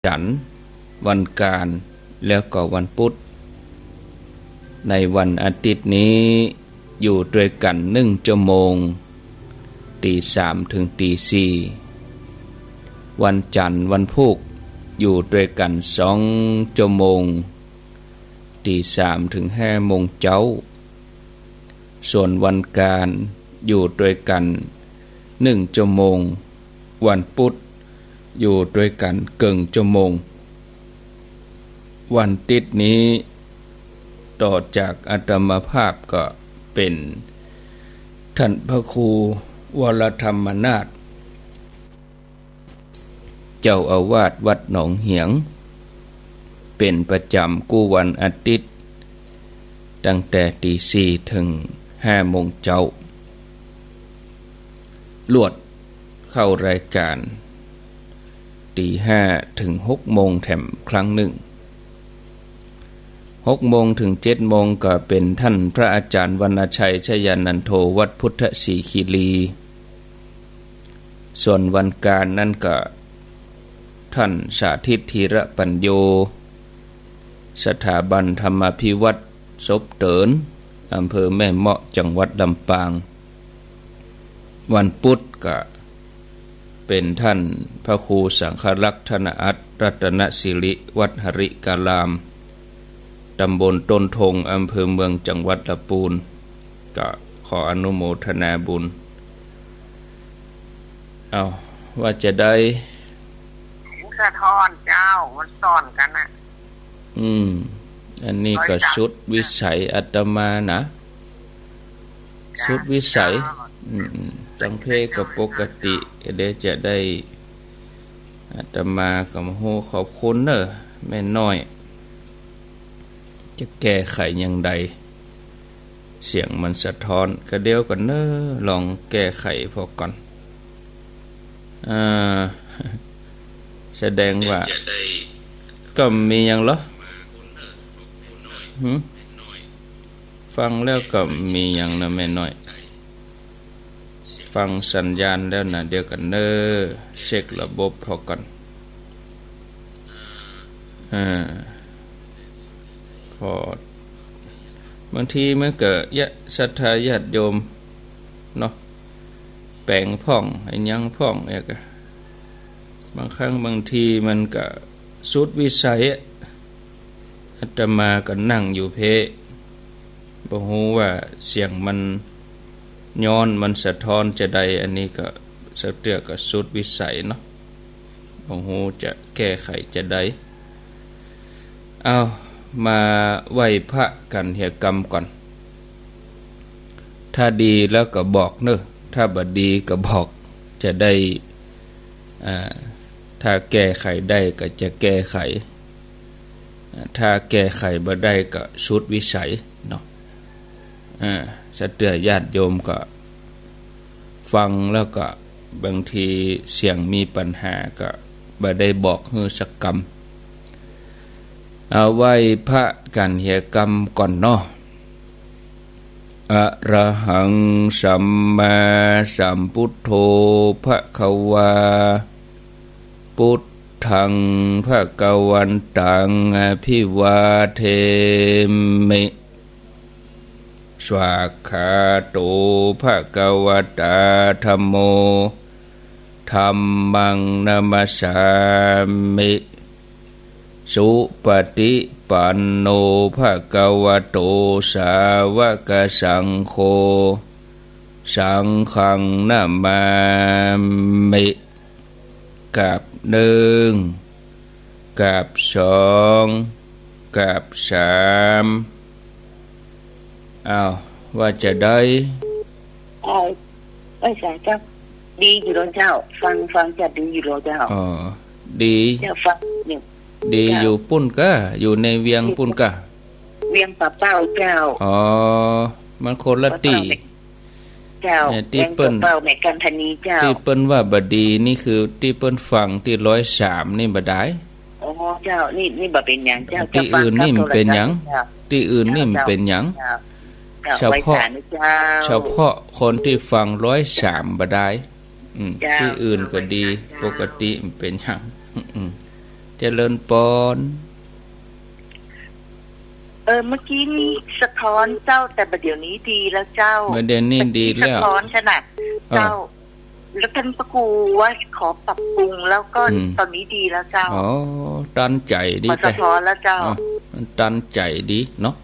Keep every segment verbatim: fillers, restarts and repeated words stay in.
จั๋นทร์ วันอังคาร แล้วก็วันพุธ ในวันอาทิตย์นี้อยู่ตวยกั๋นนึ่งจั่วโมง ตี๋สามเถิงตี๋สี่ วันจั๋นทร์ วันพูก อยู่ตวยกั๋นสองจั่วโมง ตี๋สามเถิงห้าโมงเจ๊า ส่วนวันอังคารอยู่ตวยกั๋นนึ่งจั่วโมง วันพุธอยู่ตวยกั๋นเกิ่งจั่วโมง วันอาทิตย์นี้ต่อจากอาตมาภาพก็เป๋นท่านพระครูวรธรรมนาถ เจ้าอาวาสวัดหนองเหียง เป๋นประจ๋ำกู้วันอาทิตย์ ตั้งแต่ตี๋สี่เถิงห้าโมงเจ๊า ลวดเข้ารายก๋านตี๋ห้าเถิงหกโมงแถมครั้งนึ่ง หกโมงเถิงเจ็ดโมงก็เป๋นท่านพระอาจ๋ารย์วรรณชัย ชยานันโท วัดพุทธสีคีรี ส่วนวันอังคารนั้นก็ท่านสาธิต ธีระปัญโญ สถาบันธรรมาภิวัฒน์ศพเติ๋น อำเภอแม่เมาะ จังหวัดลำปาง วันพุธก็เป๋นท่านพระครูสังฆรักษ์ ธนอัตถ์ รัตนสิริ วัดหริการาม ตำบลต้นทง อำเภอเมือง จังหวัดลำปูน ก็ขออนุโมทนาบุญ เอา ว่าจะได้ สะท้อนเจ้า มันซ้อนกั๋นนะ อืม อันนี้ก็สุดวิสัยอาตมานะ สุดวิสัย อืม อืม ตังเพก็ปกติ เดี๋ยวจะได้ อาตมาก็บ่ฮู้ ขอบคุณเน่อ แม่น้อย จะแก้ไขอย่างใด เสียงมันสะท้อน ก็เดี๋ยวก่อนเน่อ ลองแก้ไขผ่อก่อน อ่า แสดงว่า ก็บ่มีหยังเหรอ หืม ฟังแล้วก็บ่มีหยังนะแม่น้อย ฟังสัญญาณแล้วนะ เดี๋ยวก่อนเน่อ เช็คระบบผ่อก่อน อ่า ผ่อ บางทีมันก็ ญาติ ศรัทธาญาติโยมเนาะ แป๋งพ่อง อะหยังพ่อง เอ๊ะ ก็ บางครั้งบางทีมันก็สุดวิสัยอะ อาตมาก็นั่งอยู่เพะ บ่ฮู้ว่าเสียงมันย้อน มันสะท้อนจะใด อันนี้ก็สักเตื้อก็สุดวิสัยเนาะ บ่ฮู้จะแก้ไขจะใด เอา มาไหว้พระกั๋นเหียกำก่อน ถ้าดีแล้วก็บอกเน่อ ถ้าบ่ดีก็บอก จะได้ อ่า ถ้าแก้ไขได้ก็จะแก้ไข อ่า ถ้าแก้ไขบ่ได้ก็สุดวิสัยเนาะ อ่า สักเตื้อญาติโยมก็ฟังแล้วก็บางทีเสียงมีปัญหาก็บ่ได้บอกหื้อสักกำ เอาไหว้พระกั๋นเหียกำก่อนเนาะ อะระหังสัมมาสัมพุทโธภะคะวา พุทธังภะคะวันตังอะภิวาเทมิ สวากขาโตภะคะวะตาธัมโม ธัมมังนะมัสสามิ สุปะฏิปันโนภะคะวะโตสาวะกะสังโฆ สังฆังนะมามิ กราบหนึ่ง กราบสอง กราบสาม อ้าว ว่าจะได้ เอ่อ ไหว้สาเจ้า ดีอยู่แล้วเจ้า ฟัง ฟังจะดีอยู่แล้วเจ้า อ๋อ ดี เจ้าฟังอยู่ ดี เจ้า อยู่ปุ้นกะ อยู่ในเวียงปุ้นกะ เวียงป่าเป้าเจ้า อ๋อ มันคนละตี้ เจ้า เอ่อ ตี้เปิ้น เวียงป่าเป้า แม่กำธนีเจ้า ตี้เปิ้นว่าบ่ดีนี่คือตี้เปิ้นฟังตี้ร้อยสามนี่บ่ได้ อ๋อ เจ้า นี่ นี่บ่เป๋นหยังเจ้า ตี้อื่นนี่มันเป๋นหยัง เจ้า ตี้อื่นนี่มันเป๋นหยัง เจ้า เจ้า เฉพาะ ไหว้สานะเจ้า เฉพาะคนตี้ฟังร้อยสามบ่ได้ อืม เจ้า ตี้อื่นก็ดี เจ้า ปกติมันเป๋นหยัง อืม เจริญปอน เออ เมื่อกี้นี้สะท้อนเจ้า แต่บ่าเดี๋ยวนี้ดีแล้วเจ้า บ่าเดี๋ยวนี้ดีแล้ว เมื่อกี้สะท้อนขนาด เออ เจ้า แล้วท่านพระครูว่าขอปรับปรุง แล้วก็ อืม ตอนนี้ดีแล้วเจ้า อ๋อ ตันใจ๋ดี บ่สะท้อนแล้วเจ้า อ๋อ ตันใจ๋ดีเนาะ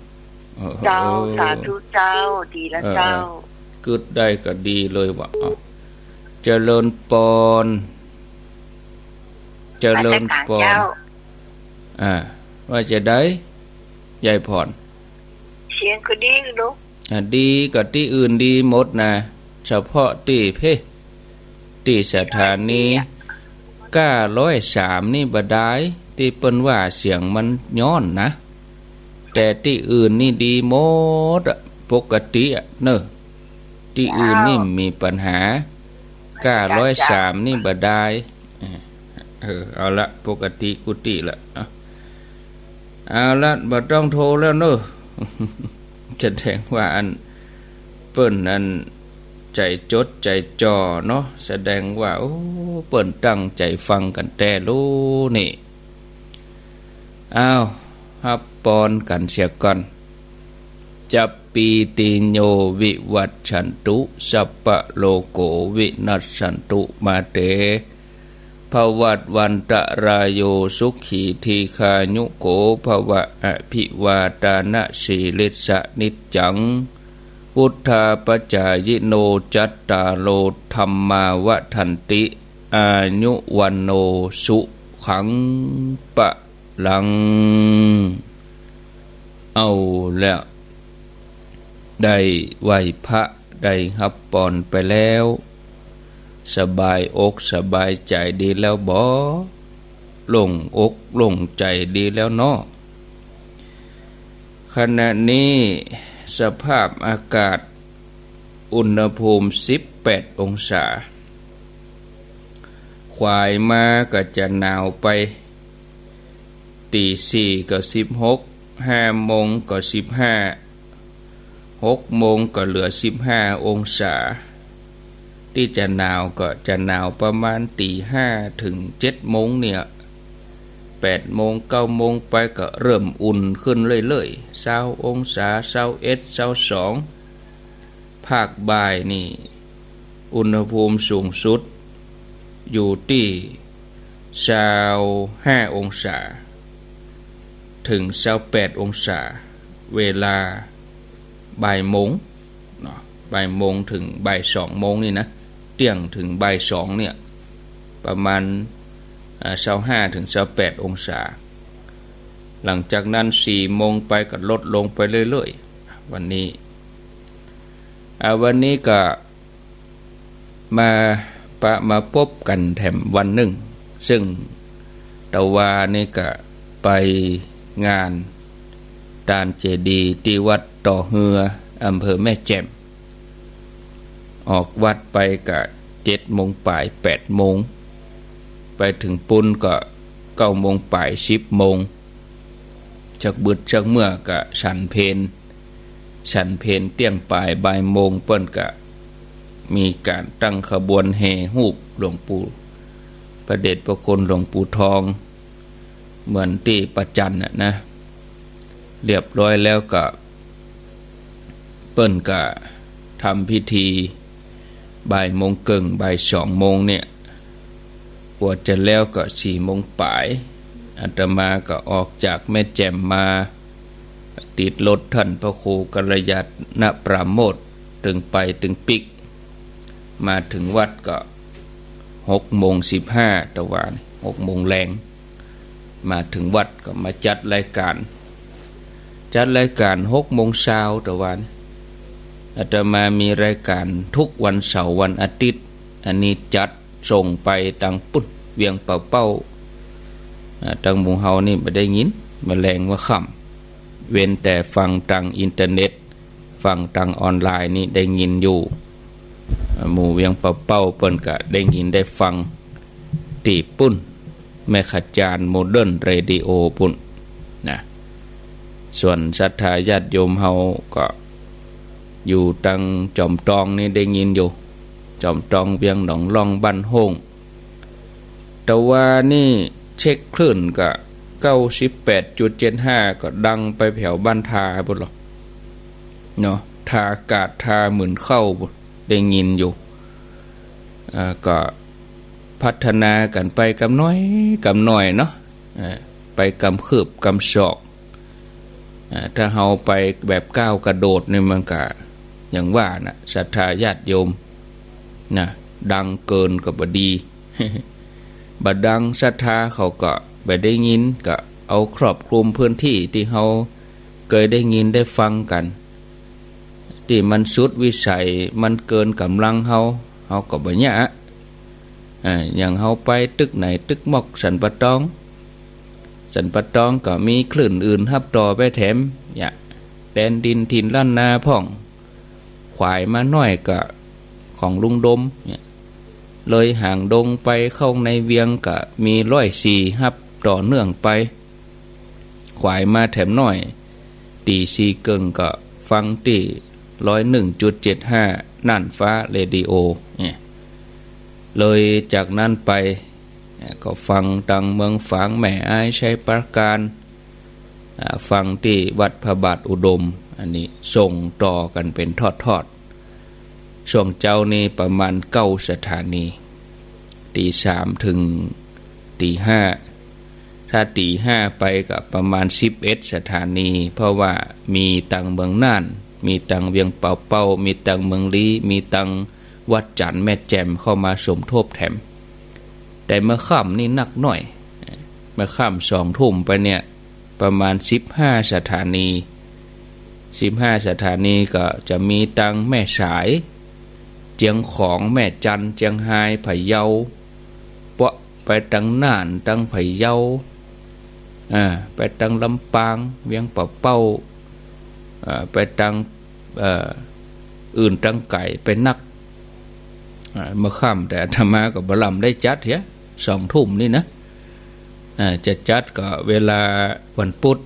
เออ เจ้า เออ สาธุเจ้า ดีแล้วเจ้า เออ เออ กึ๊ดได้ก็ดีเลยว่ะ อ้าว เจริญปอน เจริญปอน เจ้า อ่า ว่าจะใด ยายพร เสียงก็ดีลูก อ่ะ ดีก็ตี้อื่นดีหมดนะ เฉพาะตี้เพ ตี้สถานี เก้าร้อยสาม นี่บ่ดาย ตี้เปิ้นว่าเสียงมันย้อนนะ แต่ตี้อื่นนี่ดีหมดอะ ปกติอะเนอะ ตี้อื่นนี่มีปัญหา เก้าร้อยสาม นี่บ่ดาย เออ เอาละ ปกติกู้ตี้ละ เอา เอาละ บ่ต้องโทรแล้วเนอะ แสดงว่าอัน เปิ้นอัน ใจ๋จดใจ๋จ่อเนาะ แสดงว่า โอ้ เปิ้นตั้งใจ๋ฟังกั๋นแต๊ลู้นี่ อ้าว ฮับปอนกั๋นเสียก่อน จัปปีติโย วิวัชชันตุ สัพพะโรโก วินัสสันตุ มาเต ภวัตวันตะราโย สุขีทีฆายุโกภวะ อภิวาทานะสีลิสสะนิจจัง วุฑฒาปจายิโน จัตตาโรธัมมาวัฑฒันติ อายุวัณโณ สุขัง พลัง เอาแล้ว ได้ไหว้พระ ได้ฮับปอนไปแล้ว สบายอกสบายใจ๋ดีแล้วบ่ โล่งอกโล่งใจ๋ดีแล้วเนาะ ขณะนี้สภาพอากาศ อุณหภูมิสิบแปดองศา ขวายมาก็จะหนาวไป ตีสี่ก็สิบหก ห้าโมงก็สิบห้า หกโมงก็เหลือสิบห้าองศา ตี้จะหนาวก็จะหนาวประมาณตีห้าถึงเจ็ดโมงเนี่ย แปดโมง เก้าโมงไปก็เริ่มอุ่นขึ้นเรื่อยๆ ซาวองศา ซาวเอ็ด ซาวสอง ภาคบ่ายนี่ อุณหภูมิสูงสุดอยู่ตี้ซาวห้าองศา ถึงซาวแปดองศา เวลาบ่ายโมงเนาะ บ่ายโมงถึงบ่ายสองโมงนี่นะ เตี้ยงถึงบ่ายสองเนี่ย ประมาณ อ่า ซาวห้าถึงซาวแปดองศา หลังจากนั้นสี่โมงไปก็ลดลงไปเรื่อยๆ วันนี้ อ่า วันนี้ก็มาปะมาปบกั๋นแถมวันนึ่ง ซึ่งตะวานี่ก็ไปงานตานเจดีย์ตี้วัดต่อเฮือ อำเภอแม่แจ่ม ออกวัดไปก็เจ็ดโมงป๋าย แปดโมง ไปเถิงปู๊นก็เก้าโมงป๋าย สิบโมง จักบึดจักเมื่อก็ฉันเพล ฉันเพลเตี้ยงป๋าย บ่ายโมงเปิ้นก็มีก๋านตั้งขบวนแห่ฮูปหลวงปู่ พระเดชพระคุณหลวงปู่ทอง เหมือนตี้ประจันน่ะนะ เรียบร้อยแล้วก็ เปิ้นก็ทำพิธีบ่ายโมงเกิ่ง บ่ายสองโมงเนี่ย กว่าจะแล้วก็สี่โมงป๋าย อาตมาก็ออกจากแม่แจ่มมา ติดรถท่านพระครูกัลยาณปราโมทย์ ตึงไปตึงปิ๊ก มาเถิงวัดก็หกโมงสิบห้า ตะวานี่ หกโมงแลง มาเถิงวัดก็มาจัดรายก๋าน จัดรายก๋านหกโมงเช้า ตะวานี่ อาตมามีรายก๋านทุกวันเสาร์วันอาทิตย์ อันนี้จัดส่งไปตังปู๊น เวียงป่าเป้า อ่า ตังหมู่เฮานี่บ่ได้ยิน บ่แลงบ่ค่ำ เว้นแต่ฟังตังอินเทอร์เน็ต ฟังตังออนไลน์นี่ได้ยินอยู่ อ่า หมู่เวียงป่าเป้าเปิ้นก็ได้ยินได้ฟังตี้ปู๊น แม่ขจารย์โมเดิร์นเรดิโอปู๊นนะ ส่วนศรัทธาญาติโยมเฮาก็อยู่ตังจอมตองนี่ได้ยินอยู่ จอมตอง เวียงหนองล่อง บ้านโฮ่ง ตะวานี่ เช็คคลื่นก็ เก้าสิบแปดจุดเจ็ดห้า ก็ดังไปแผวบ้านทาปู้นลอ เนาะ ทากาด ทาหมื่นเข้าปู้น ได้ยินอยู่ อ่า ก็พัฒนากั๋นไปกำน้อยกำน้อยเนาะ อ่า ไปกำคืบกำศอก อ่า ถ้าเฮาไปแบบก้าวกระโดดนี่มันก็อย่างว่าน่ะ ศรัทธาญาติโยม นะ ดังเกินก็บ่ดี บ่ดัง ศรัทธาเขาก็บ่ได้ยิน ก็เอาครอบคลุมพื้นที่ตี้เฮาเกยได้ยินได้ฟังกั๋น ตี้มันสุดวิสัย มันเกินก๋ำลังเฮา เฮาก็บ่เยียะ อ่า อย่างเฮาไปตึกไหน ตึกม็อกสันป่าตอง สันป่าตองก็มีคลื่นอื่นฮับต่อไปแถม เยียะ แดนดินถิ่นล้านนาพ่อง ขวายมาหน้อยก็ของลุงดมเนี่ย เลยหางดงไปเข้าในเวียงก็มีร้อยสี่ฮับต่อเนื่องไป ขวายมาแถมหน้อย ตีสี่เกิ่งก็ฟังตี้ร้อยหนึ่งจุดเจ็ดห้า น่านฟ้าเรดิโอเนี่ย เลยจากนั้นไป เนี่ย ก็ฟังตังเมืองฝาง แม่อาย ชัยปราการ อ่า ฟังตี้วัดพระบาทอุดม อันนี้ส่งต่อกั๋นเป๋นทอดๆ ช่วงเจ๊านี้ประมาณเก้าสถานี ตีสามเถิงตีห้า ถ้าตีห้าไปก็ประมาณสิบเอ็ดสถานี เพราะว่ามีตังเมืองน่าน มีตังเวียงป่าเป้า มีตังเมืองลี้ มีตังวัดจั๋นแม่แจ่มเข้ามาสมทบแถม แต่เมื่อค่ำนี่นักหน้อย เมื่อค่ำสองทุ่มไปเนี่ย ประมาณสิบห้าสถานี สิบห้าสถานีก็จะมีตังแม่สาย เจียงของ แม่จัน เจียงฮาย พะเยา เปาะไปตังน่าน ตังพะเยา อ่า ไปตังลำปาง เวียงป่าเป้า อ่า ไปตัง เอ่อ อื่นตังไก๋ไปนัก อ่า เมื่อค่ำ แต่อาตมาก็บ่ลำได้จัดเหีย สองทุ่มนี่นะ อ่า จะจัดก็เวลาวันปุธ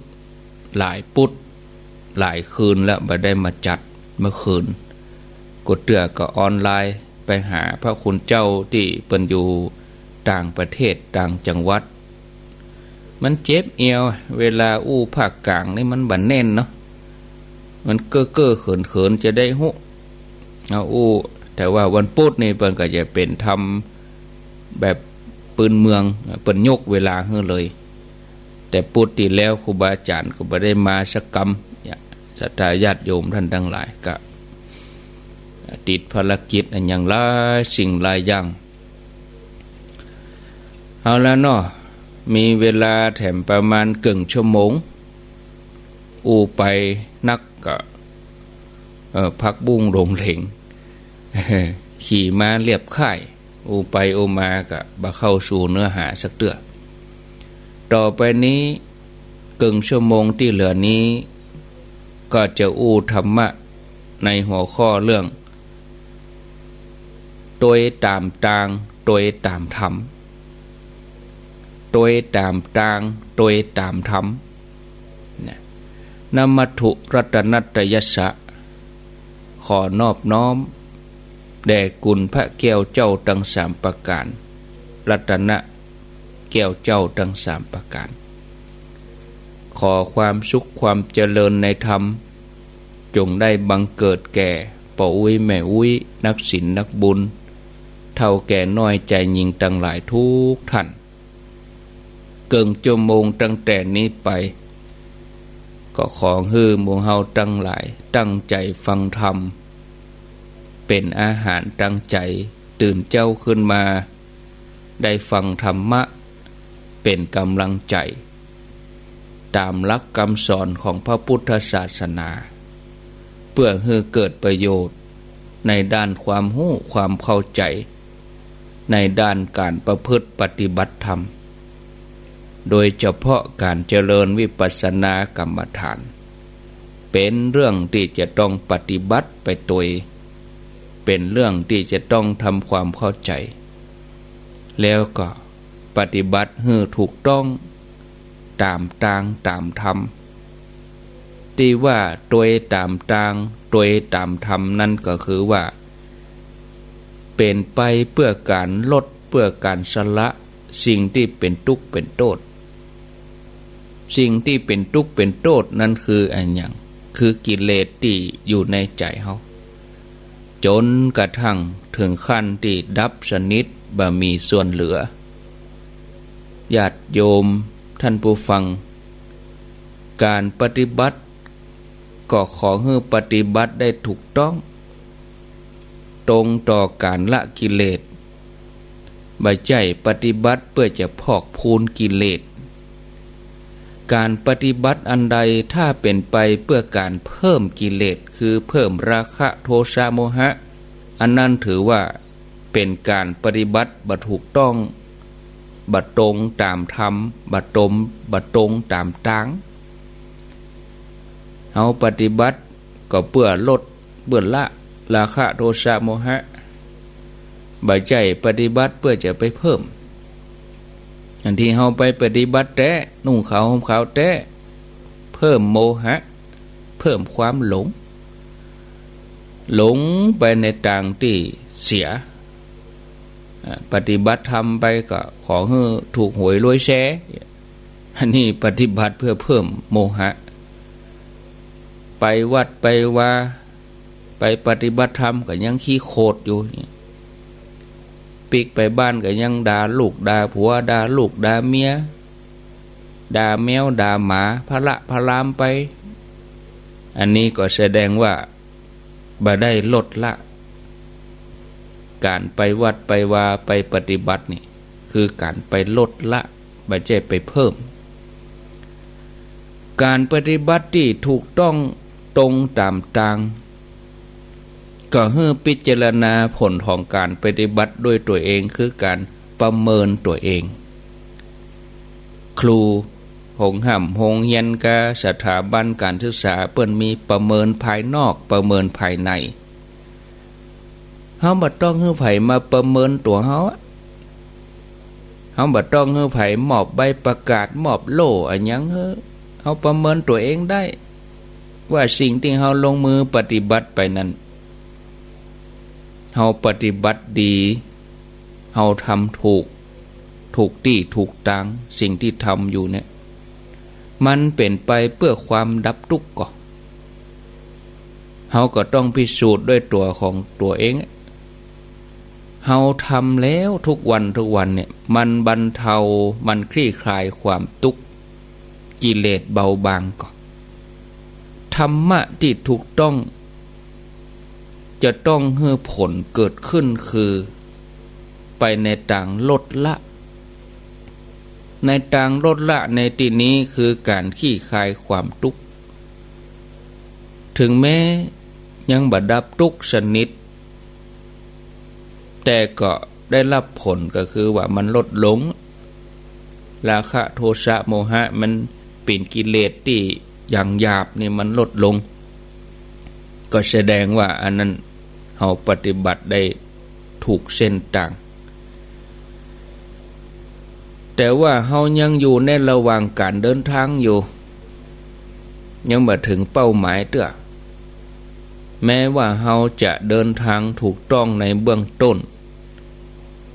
หลายปุธ หลายคืนแล้วบ่ได้มาจัดเมื่อคืน กูเตื้อก็ออนไลน์ไปหาพระคุณเจ้าตี้เปิ้นอยู่ต่างประเทศต่างจังหวัด มันเจ็บเอว เวลาอู้ภาคกลางนี่มันบ่แน่นเนาะ มันเก้อๆ เขินๆ จะได้ฮู้ เอาอู้ แต่ว่าวันปุธนี่เปิ้นก็จะเป๋นธรรมแบบปืนเมือง เปิ้นยกเวลาหื้อเลย แต่ปุธตี้แล้วครูบาอาจ๋ารย์ก็บ่ได้มาสักกำ เนี่ย ศรัทธาญาติโยมต้านตังหลายก็ติดภารกิจอันหยังหลายสิ่งหลายอย่าง เอาละเนาะ มีเวลาแถมประมาณเกิ่งชั่วโมง อู้ไปนักก็ เอ่อ ผักบุ้งหลงเหลง ขี่ม้าเลียบค่าย อู้ไปอู้มาก็บ่เข้าสู่เนื้อหาสักเตื้อ ต่อไปนี้เกิ่งชั่วโมงตี้เหลือนี้ ก็จะอู้ธรรมะในหัวข้อเรื่อง ตวยต๋ามตาง ตวยต๋ามธรรม ตวยต๋ามตาง ตวยต๋ามธรรม นะ นมัตถุรัตนัตตยัสสะ ขอนอบน้อมแด่คุณพระแก้วเจ้าทั้งสามประก๋าน รัตนะแก้วเจ้าทั้งสามประก๋าน ขอความสุขความเจริญในธรรม จงได้บังเกิดแก่ป้ออุ๊ยแม่อุ๊ย นักศีลนักบุญ เฒ่าแก่น้อยจายญิงตังหลายทุกท่าน เกิ่งชั่วโมงตั้งแต่นี้ไป ก็ขอหื้อหมู่เฮาตังหลายตั้งใจ๋ฟังธรรม เป๋นอาหารตังใจ๋ ตื่นเจ๊าขึ้นมา ได้ฟังธรรมะ เป๋นก๋ำลังใจ๋ ต๋ามหลักกำสอนของพระพุทธศาสนา เปื้อหื้อเกิดประโยชน์ในด้านความฮู้ความเข้าใจ๋ ในด้านก๋านประพฤติปฏิบัติธรรม โดยเฉพาะก๋านเจริญวิปัสสนากรรมฐาน เป๋นเรื่องตี้จะต้องปฏิบัติไปตวย เป๋นเรื่องตี้จะต้องทำความเข้าใจ๋ แล้วก็ปฏิบัติหื้อถูกต้องต๋ามตางต๋ามธรรม ตี้ว่าตวยต๋ามตาง ตวยต๋ามธรรมนั้นก็คือว่า เป๋นไปเปื้อก๋านลด เปื้อก๋านสละ สิ่งตี้เป๋นตุ๊กข์เป๋นโต้ษ สิ่งตี้เป๋นตุ๊กข์เป๋นโต้ษนั้นคืออะหยัง คือกิเลสตี้อยู่ในใจ๋เฮา จ๋นกระทั่งเถิงขั้นตี้ดับสนิท บ่มีส่วนเหลือ ญาติโยมท่านผู้ฟัง ก๋านปฏิบัติ ก็ขอหื้อปฏิบัติได้ถูกต้อง ตรงต่อก๋านละกิเลส บ่ใจ้ปฏิบัติเปื้อจะพอกพูนกิเลส ก๋านปฏิบัติอันใดถ้าเป๋นไปเปื้อก๋านเพิ่มกิเลส คือเพิ่มราคะ โทสะ โมหะ อันนั้นถือว่าเป๋นก๋านปฏิบัติบ่ถูกต้อง บ่ตรงต๋ามธรรม บ่ตรง บ่ตรงต๋ามตาง เฮาปฏิบัติก็เปื้อลด เปื้อละราคะ โทสะ โมหะ บ่ใจ้ปฏิบัติเปื้อจะไปเพิ่ม อันตี้เฮาไปปฏิบัติแต๊ นุ่งขาวห่มขาวแต๊ เพิ่มโมหะ เพิ่มความหลง หลงไปในตางตี้เสีย อ่า ปฏิบัติธรรมไปก็ขอหื้อถูกหวยรวยแชร์ อันนี้ปฏิบัติเปื้อเพิ่มโมหะ ไปวัดไปวา ไปปฏิบัติธรรมก็ยังขี้โขดอยู่ ปิ๊กไปบ้านก็ยังด่าลูกด่าผัว ด่าลูกด่าเมีย ด่าแมวด่าหมา พะละพะลามไป อันนี้ก็แสดงว่าบ่ได้ลดละ ก๋านไปวัดไปวา ไปปฏิบัตินี่ คือก๋านไปลดละ บ่ใจ้ไปเพิ่ม ก๋านปฏิบัติตี้ถูกต้องตรงต๋ามตาง ก็หื้อพิจารณาผลของก๋านปฏิบัติด้วยตั๋วเอง คือก๋านประเมินตั๋วเอง ครูโฮงฮ่ำโฮงเฮียนกา สถาบันก๋านศึกษา เปิ้นมีประเมินภายนอก ประเมินภายใน เฮาบ่ต้องหื้อใผมาประเมินตั๋วเฮาอะ เฮาบ่ต้องหื้อใผมอบใบประกาศ มอบโล่อะหยังหื้อ เฮาประเมินตั๋วเองได้ ว่าสิ่งตี้เฮาลงมือปฏิบัติไปนั้น เฮาปฏิบัติดี เฮาทำถูก ถูกตี้ถูกตาง สิ่งตี้ทำอยู่เนี่ย มันเป๋นไปเปื้อความดับตุ๊กข์ก่อ เฮาก็ต้องพิสูจน์ด้วยตั๋วของตั๋วเอง เฮาทำแล้วทุกวันทุกวันเนี่ย มันบรรเทา มันคลี่คลายความตุ๊กข์ กิเลสเบาบางก่อ ธรรมะตี้ถูกต้อง จะต้องหื้อผลเกิดขึ้นคือ ไปในตางลดละ ในตางลดละในตี้นี้คือก๋านคลี่คลายความตุ๊กข์ เถิงแม้ยังบ่ดับตุ๊กข์สนิท แต่ก็ได้ฮับผลก็คือว่ามันลดลง ราคะ โทสะ โมหะ มันเป๋นกิเลสตี้อย่างหยาบนี่มันลดลง ก็แสดงว่าอันนั้นเฮาปฏิบัติได้ถูกเส้นตาง แต่ว่าเฮายังอยู่ในระหว่างก๋านเดินตางอยู่ ยังบ่เถิงเป้าหมายเตื้อ แม้ว่าเฮาจะเดินตางถูกต้องในเบื้องต้น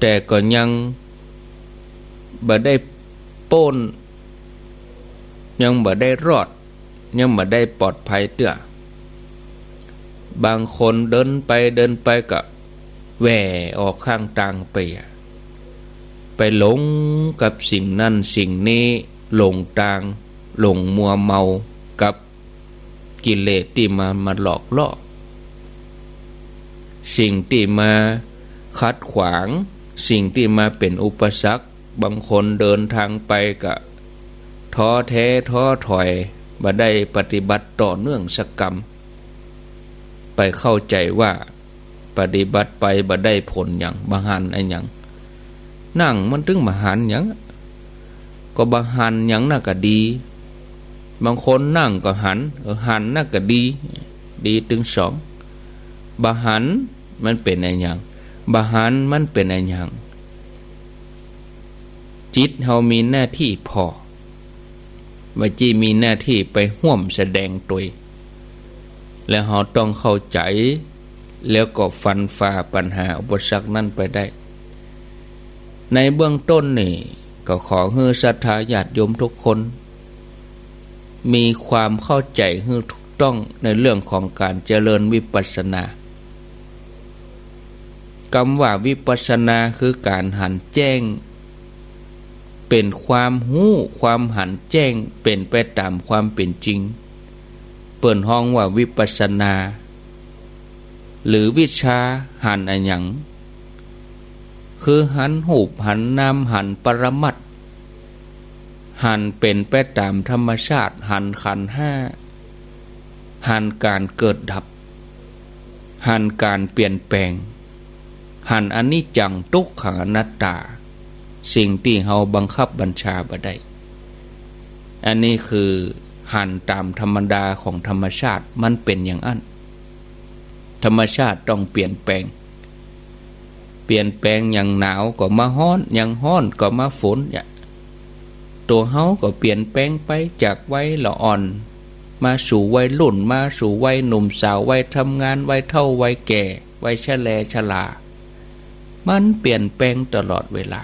แต่ก็ยังบ่ได้ป๊น ยังบ่ได้รอด ยังบ่ได้ปลอดภัยเตื้อ บางคนเดินไปเดินไปก็แหว่ออกข้างตางไปอะ ไปหลงกับสิ่งนั้นสิ่งนี้ หลงตาง หลงมัวเมากับกิเลสตี้มา มาหลอกล่อ สิ่งตี้มาขัดขวาง สิ่งตี้มาเป๋นอุปสรรค บางคนเดินตางไปก็ท้อแท้ท้อถอย บ่ได้ปฏิบัติต่อเนื่องสักกำ ไปเข้าใจ๋ว่าปฏิบัติไปบ่ได้ผลหยัง บ่หันอะหยัง นั่งมันตึงบ่หันหยัง ก็บ่หันหยังน่ะก็ดี บางคนนั่งก็หัน เออ หันน่ะก็ดี ดีตึงสอง บ่หันมันเป๋นอะหยัง บ่หันมันเป๋นอะหยัง จิตเฮามีหน้าตี้ผ่อ บ่ใจ้มีหน้าตี้ไปฮ่วมแสดงตวย แล้วเฮาต้องเข้าใจ๋ แล้วก็ฟันฝ่าปัญหาอุปสรรคนั้นไปได้ ในเบื้องต้นนี่ก็ขอหื้อศรัทธาญาติโยมทุกคน มีความเข้าใจ๋หื้อถูกต้องในเรื่องของก๋านเจริญวิปัสสนา กำว่าวิปัสสนาคือก๋านหันแจ้ง เป๋นความฮู้ ความหันแจ้ง เป๋นไปต๋ามความเป๋นจริง เปิ้นฮ้องว่าวิปัสสนา หรือวิชาหันอะหยัง คือหันฮูป หันนาม หันปรมัตถ์ หันเป๋นไปต๋ามธรรมชาติ หันขันธ์ห้า หันก๋านเกิดดับ หันก๋านเปลี่ยนแปลง หันอนิจจัง ตุ๊กขัง อนัตตา สิ่งตี้เฮาบังคับบัญชาบ่ได้ อันนี้คือหันต๋ามธรรมดาของธรรมชาติ มันเป๋นอย่างอั้น ธรรมชาติต้องเปลี่ยนแปลง เปลี่ยนแปลง ยามหนาวก็มาฮ้อน ยามฮ้อนก็มาฝน เนี่ย ตั๋วเฮาก็เปลี่ยนแปลงไปจากวัยละอ่อน มาสู่วัยรุ่น มาสู่วัยหนุ่มสาว วัยทำงาน วัยเฒ่า วัยแก่ วัยชะแลชรา มันเปลี่ยนแปลงตลอดเวลา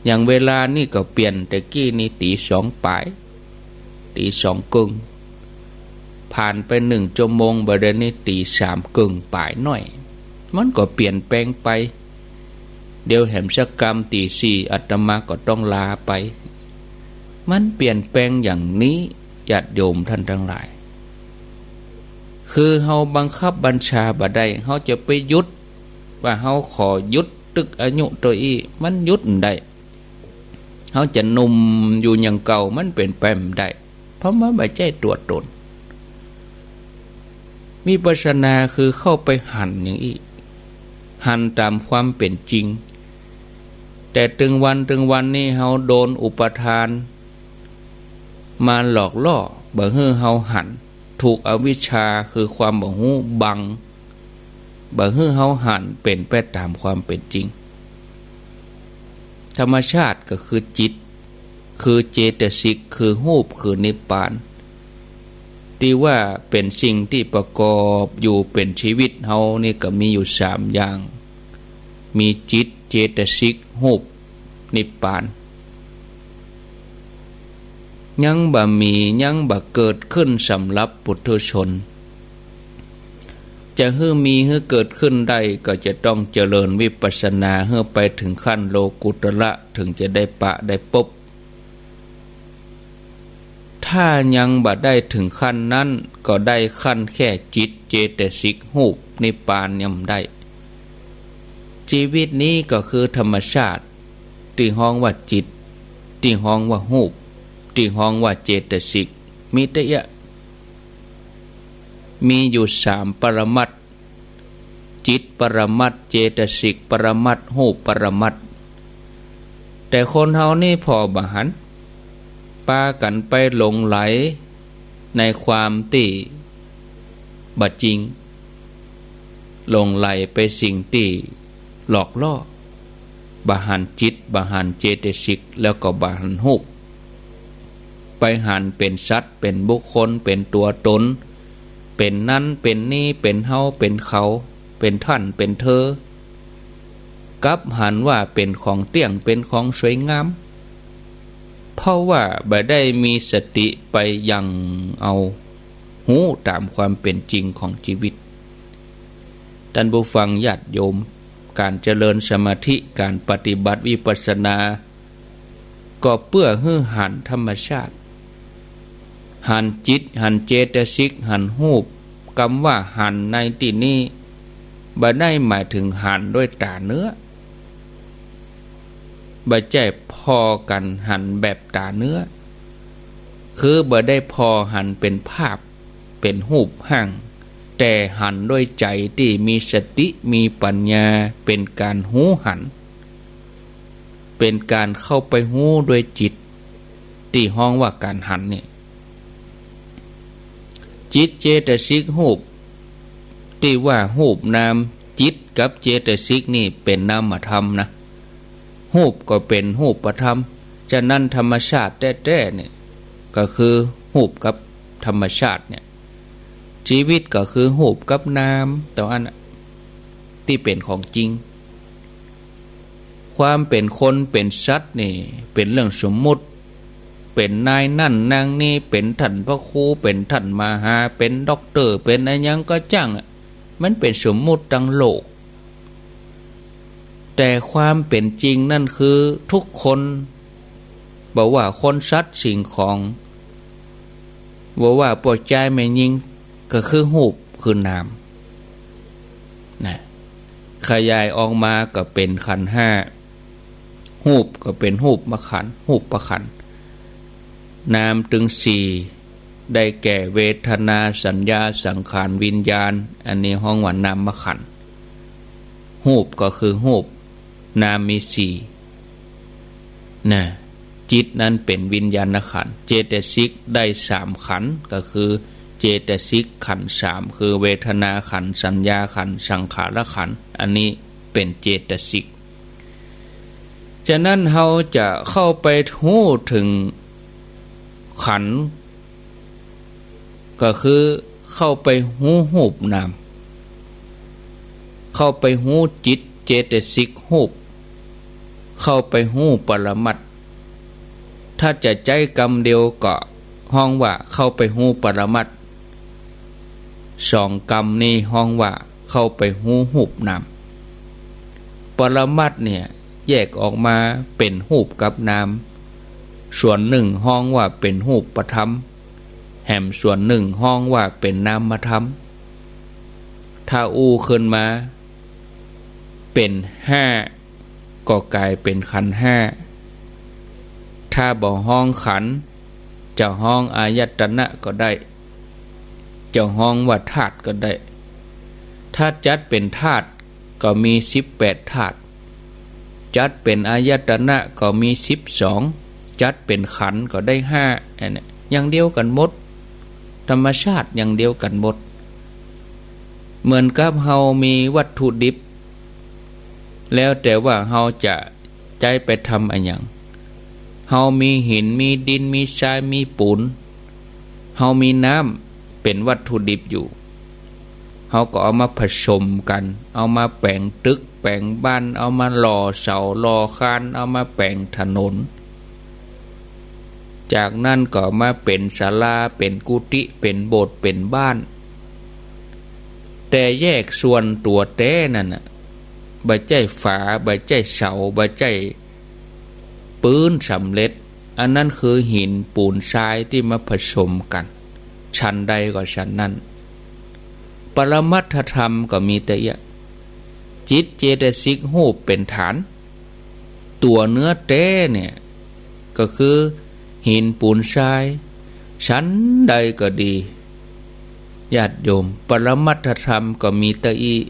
อย่างเวลานี่ก็เปลี่ยน แต่กี้นี่ตี๋สองป๋าย ตี๋สองเกิ่ง ผ่านไปหนึ่งชั่วโมง บ่าเดี่ยวนี้ตี๋สามเกิ่งป๋ายน้อย มันก็เปลี่ยนแปลงไป เดี๋ยวแหมสักกำตี๋สี่อาตมาก็ต้องลาไป มันเปลี่ยนแปลงอย่างนี้ ญาติโยมท่านทั้งหลาย คือเฮาบังคับบัญชาบ่ได้ เฮาจะไปหยุด ว่าเฮาขอหยุดตึกอายุตั๋วอี้ มันหยุดบ่ได้ เฮาจะหนุ่มอยู่อย่างเก่า มันเป๋นไปบ่ได้ เพราะมันบ่ใจ้ตั๋วต๋น วิปัสสนาคือเข้าไปหันอย่างอี้ หันต๋ามความเป๋นจริง แต่ตึงวันตึงวันนี้เฮาโดนอุปาทานมาหลอกล่อ บ่หื้อเฮาหัน ถูกอวิชชาคือความบ่ฮู้บัง บ่หื้อเฮาหันเป๋นไปต๋ามความเป๋นจริง ธรรมชาติก็คือจิต คือเจตสิก คือฮูป คือนิพพาน ตี้ว่าเป๋นสิ่งตี้ประกอบอยู่เป๋นชีวิตเฮานี่ก็มีอยู่สามอย่าง มีจิต เจตสิก ฮูป นิพพาน ยังบ่มี ยังบ่เกิดขึ้นสำหรับปุถุชน จะหื้อมีหื้อเกิดขึ้นได้ก็จะต้องเจริญวิปัสสนาหื้อไปถึงขั้นโลกุตระ ถึงจะได้ปะได้ปบ ถ้ายังบ่ได้ถึงขั้นนั้น ก็ได้ขั้นแค่จิต เจตสิก ฮูป นิพพานยังบ่ได้ ชีวิตนี้ก็คือธรรมชาติ ตี้ฮ้องว่าจิต ตี้ฮ้องว่าฮูป ตี้ฮ้องว่าเจตสิก มีเต้าอี้ มีอยู่สามปรมัตถ์ จิตปรมัตถ์ เจตสิกปรมัตถ์ ฮูปปรมัตถ์ แต่คนเฮานี่ผ่อบ่หัน ปากั๋นไปหลงใหลในความตี้บ่จริง หลงใหลไปสิ่งตี้หลอกล่อ บ่หันจิต บ่หันเจตสิก แล้วก็บ่หันฮูป ไปหันเป๋นสัตว์ เป๋นบุคคล เป๋นตั๋วต๋น เป๋นนั้น เป๋นนี้ เป๋นเฮา เป๋นเขา เป๋นท่าน เป๋นเธอ กลับหันว่าเป๋นของเตี้ยง เป๋นของสวยงาม เพราะว่าบ่ได้มีสติไปยังเอาฮู้ต๋ามความเป๋นจริงของชีวิต ต้านผู้ฟังญาติโยม ก๋านเจริญสมาธิ ก๋านปฏิบัติวิปัสสนา ก็เปื้อหื้อหันธรรมชาติ หันจิต หันเจตสิก หันฮูป กำว่าหันในตี้นี้ บ่ได้หมายถึงหันด้วยต๋าเนื้อ บ่ใจ้ผ่อกั๋นหันแบบต๋าเนื้อ คือบ่ได้ผ่อหันเป๋นภาพ เป๋นฮูปฮ่าง แต่หันด้วยใจ๋ตี้มีสติ มีปัญญา เป๋นก๋านฮู้หัน เป๋นก๋านเข้าไปฮู้ด้วยจิต ตี้ฮ้องว่าก๋านหันนี่ จิตเจตสิกฮูป ตี้ว่าฮูปนาม จิตกับเจตสิกนี่เป๋นนามธรรมนะ ฮูปก็เป๋นฮูปธรรม ฉะนั้นธรรมชาติแต๊ๆ นี่ก็คือฮูปกับธรรมชาติเนี่ย ชีวิตก็คือฮูปกับนาม เต้าอั้นน่ะ ตี้เป๋นของจริง ความเป๋นคนเป๋นสัตว์นี่เป๋นเรื่องสมมุติ เป๋นนายนั่นนางนี้ เป๋นต้านพระครู เป๋นต้านมหา เป๋นด็อกเตอร์ เป๋นอะหยังก็จ้างอะ มันเป๋นสมมุติตังโลก แต่ความเป๋นจริงนั้นคือทุกคน บ่ว่าคนสัตว์สิ่งของ บ่ว่าป้อจายแม่ญิง ก็คือฮูปคือนาม นะ ขยายออกมาก็เป๋นขันธ์ห้า ฮูปก็เป๋นฮูปขันธ์ ฮูปขันธ์ นามตึงสี่ ได้แก่เวทนา สัญญา สังขาร วิญญาณ อันนี้ฮ้องว่านามขันธ์ ฮูปก็คือฮูป นามมีสี่ นะ จิตนั้นเป๋นวิญญาณขันธ์ เจตสิกได้สามขันธ์ ก็คือเจตสิกขันธ์สาม คือเวทนาขันธ์ สัญญาขันธ์ สังขารขันธ์ อันนี้เป๋นเจตสิก ฉะนั้นเฮาจะเข้าไปฮู้เถิงขันธ์ ก็คือเข้าไปฮู้ฮูปนาม เข้าไปฮู้จิตเจตสิกฮูป เข้าไปฮู้ปรมัตถ์ ถ้าจะใจ๊กำเดียวก็ฮ้องว่าเข้าไปฮู้ปรมัตถ์ สองกำนี้ฮ้องว่าเข้าไปฮู้ฮูปนาม ปรมัตถ์เนี่ยแยกออกมาเป๋นฮูปกับนาม ส่วนนึ่งฮ้องว่าเป๋นฮูปธรรม แหมส่วนนึ่งฮ้องว่าเป๋นนามธรรม ถ้าอู้ขึ้นมาเป๋นห้า ก็ก๋ายเป๋นขันธ์ห้า ถ้าบ่ฮ้องขันธ์ จะฮ้องอายตนะก็ได้ จะฮ้องว่าธาตุก็ได้ ถ้าจัดเป๋นธาตุก็มีสิบแปดธาตุ จัดเป๋นอายตนะก็มีสิบสอง จัดเป๋นขันธ์ก็ได้ห้า อันนี้อย่างเดียวกั๋นหมด ธรรมชาติอย่างเดียวกั๋นหมด เหมือนกับเฮามีวัตถุดิบ แล้วแต่ว่าเฮาจะใจ๊ไปทำอะหยัง เฮามีหิน มีดิน มีทราย มีปูน เฮามีน้ำเป๋นวัตถุดิบอยู่ เฮาก็เอามาผสมกั๋น เอามาแป๋งตึก แป๋งบ้าน เอามาหล่อเสา หล่อคาน เอามาแป๋งถนน จากนั้นก็มาเป๋นศาลา เป๋นกุฏิ เป๋นโบสถ์ เป๋นบ้าน แต่แยกส่วนตั๋วแต๊นั้นน่ะ บ่ใจ้ฝา บ่ใจ้เสา บ่ใจ้ปื๊นสำเร็จ อันนั้นคือหินปูนทรายตี้มาผสมกั๋น ฉันใดก็ฉันนั้น ปรมัตถธรรมก็มีตะเอี้ย จิตเจตสิกฮูปเป๋นฐาน ตั๋วเนื้อแต๊เนี่ย ก็คือหินปูนทราย ฉันใดก็ดี ญาติโยม ปรมัตถธรรมก็มีตะอี้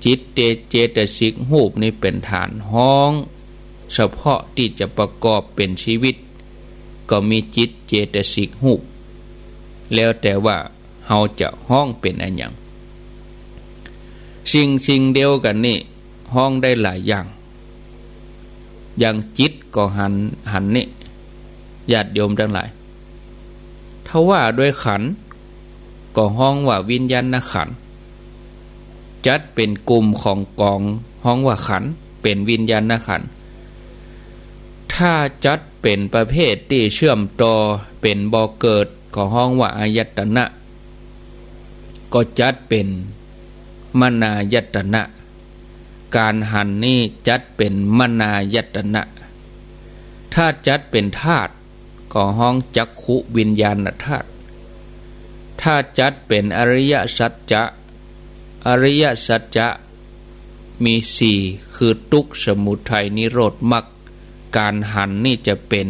จิตเต เจตสิกฮูปนี้เป๋นฐาน ฮ้องเฉพาะตี้จะประกอบเป๋นชีวิต ก็มีจิตเจตสิกฮูป แล้วแต่ว่า เฮาจะฮ้องเป๋นอะหยัง สิ่งสิ่งเดียวกั๋นนี่ฮ้องได้หลายอย่าง อย่างจิตก็หัน หันนี่ ญาติโยมตังหลาย ถ้าว่าโดยขันธ์ก็ฮ้องว่าวิญญาณขันธ์ จัดเป๋นกลุ่มของก๋องฮ้องว่าขันธ์ เป๋นวิญญาณขันธ์ ถ้าจัดเป๋นประเภทตี้เชื่อมต่อเป๋นบ่อเกิด ก็ฮ้องว่าอายตนะ ก็จัดเป๋นมนายตนะ ก๋านหันนี่จัดเป๋นมนายตนะ ถ้าจัดเป๋นธาตุก็ฮ้องจักขุวิญญาณธาตุ ถ้าจัดเป๋นอริยสัจจะ อริยสัจจะมีสี่ คือทุกข์ สมุทัย นิโรธ มรรค ก๋านหันนี่จะเป๋น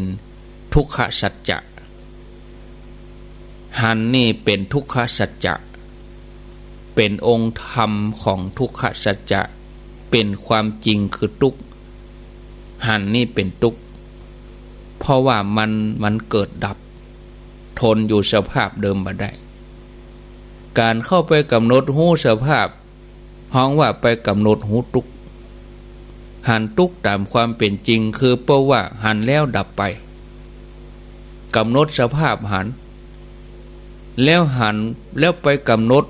ทุกขสัจจะ หันนี่เป๋นทุกขสัจจะ เป๋นองค์ธรรมของทุกขสัจจะ เป๋นความจริงคือทุกข์ หันนี่เป๋นทุกข์ เพราะว่ามัน มันเกิดดับ ทนอยู่สภาพเดิมบ่ได้ ก๋านเข้าไปก๋ำหนดฮู้สภาพ ฮ้องว่าไปก๋ำหนดฮู้ตุ๊กข์ หันตุ๊กข์ต๋ามความเป๋นจริง คือเปิ้นว่าหันแล้วดับไป ก๋ำหนดสภาพหัน แล้วหัน แล้วไปก๋ำหนด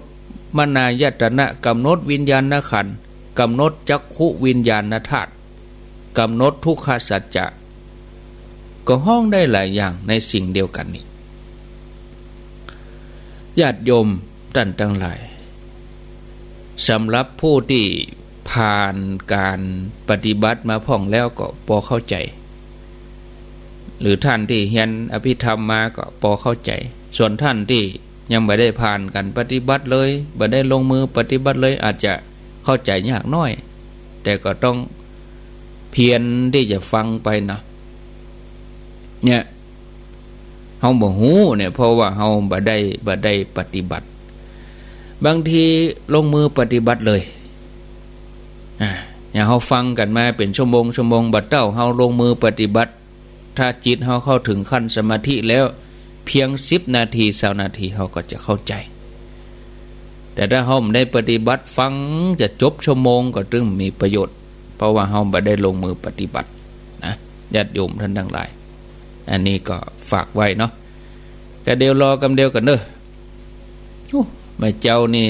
มนายตนะ ก๋ำหนดวิญญาณขันธ์ ก๋ำหนดจักขุวิญญาณธาตุ กำหนดทุกขสัจจะ ก็ฮ้องได้หลายอย่างในสิ่งเดียวกั๋นนี้ ญาติโยมต้านตังหลาย สำหรับผู้ตี้ผ่านก๋านปฏิบัติมาพ่องแล้วก็ปอเข้าใจ๋ หรือต้านตี้เฮียนอภิธรรมมาก็ปอเข้าใจ๋ ส่วนต้านตี้ยังบ่ได้ผ่านก๋านปฏิบัติเลย บ่ได้ลงมือปฏิบัติเลย อาจจะเข้าใจ๋ยากหน้อย แต่ก็ต้องเพียรตี้จะฟังไปนะ เนี่ย เฮาบ่ฮู้เนี่ย เพราะว่าเฮาบ่ได้ บ่ได้ปฏิบัติ บางทีลงมือปฏิบัติเลย อ่า อย่างเฮาฟังกั๋นมาเป๋นชั่วโมง ชั่วโมง บ่าเต้าเฮาลงมือปฏิบัติ ถ้าจิตเฮาเข้าเถิงขั้นสมาธิแล้ว เพียงสิบนาที ซาวนาที เฮาก็จะเข้าใจ๋ แต่ถ้าเฮาบ่ได้ปฏิบัติ ฟังจะจบชั่วโมงก็ตึงบ่มีประโยชน์ เพราะว่าเฮาบ่ได้ลงมือปฏิบัตินะ ญาติโยมต้านตังหลาย อันนี้ก็ฝากไว้เนาะ ก็เดี๋ยวรอกำเดียวก่อนเน่อ โอ้ แม่เจ้านี่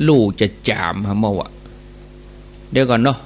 ลู่จะจ๋ามหาเมาอะ เดี๋ยวก่อนเนาะ